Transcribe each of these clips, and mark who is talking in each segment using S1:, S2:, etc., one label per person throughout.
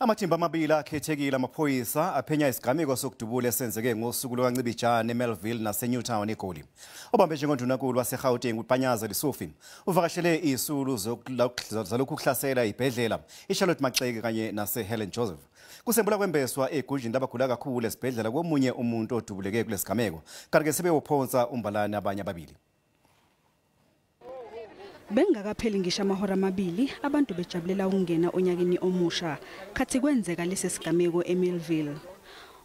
S1: Amathimba amabili akhethekile amaphoyisa aphenya isigameko sokudubula esenzeke ngosuku lukaNcibijane eMelville naseNewtown eGoli. Obambe njengondunankulu waseGauteng uPanyaza Lesufi uvakashele izisulu zalokhu kuhlasela ibhedlela iCharlotte Maxeke kanye naseHelen Joseph. Kusembula kwembeswa egunjini labagula kakhulu esibhedlela komunye umuntu odubuleke kulesigameko. Kanti ke sebewuphonsa umbalane abanye ababili.
S2: Bengakapheli ngisho amahora amabili abantu bejabulela ukungena onyakeni omusha khathi kwenzeka lesi sigameko eMelville.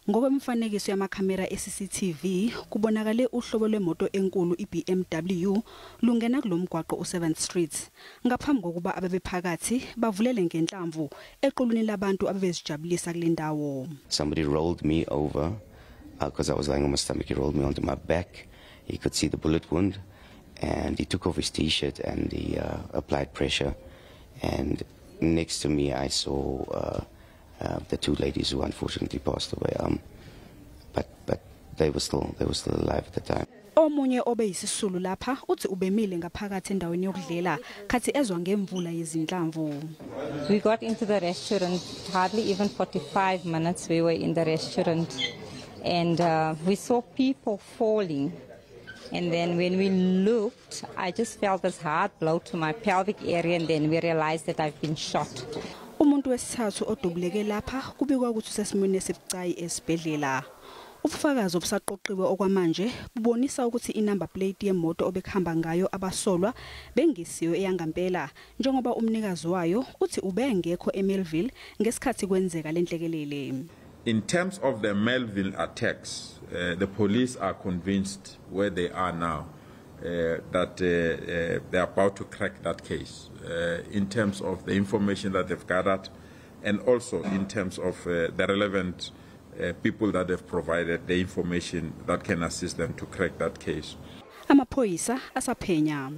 S2: Ngokwemifanekiso yamakhamera e-CCTV kubonakale uhlobo lwemoto enkulu i-BMW lungena kulomgwaqo u7th Street ngaphambi kokuba abebephakathi bavulele ngenhlamvu equlwini labantu abebezijabulisa kule ndawo.
S3: Somebody rolled me over because I was lying on my stomach. He rolled me onto my back. He could see the bullet wound. And he took off his t-shirt and he applied pressure, and next to me I saw the two ladies who unfortunately passed away, but they were still alive at the time.
S2: Omunye obeyisisulu lapha uthi ubemile ngaphakathi endaweni yokudlela khathi ezwa ngemvula yezinhlamvu.
S4: We got into the restaurant hardly even 45 minutes we were in the restaurant, and we saw people falling. And then when we looked, I just felt this hard blow to my pelvic area, and then we realized that I've been shot.
S2: Umuntu wesithathu odubuleke lapha kubikwa ukuthi usesimweni esibucayi esibhedlela. Ubufakazi obusaqoqiwe okwamanje bubonisa ukuthi inumber plate yemoto obekuhamba ngayo abasolwa bengisiyo eyangampela, njengoba umnikazi wayo uthi ubengekho eMelville ngesikhathi kwenzeka lenhlekelele.
S5: In terms of the Melville attacks, the police are convinced where they are now that they are about to crack that case in terms of the information that they've gathered, and also in terms of the relevant people that they've provided the information that can assist them to crack that case.
S2: Amaphoyisa asaphenya.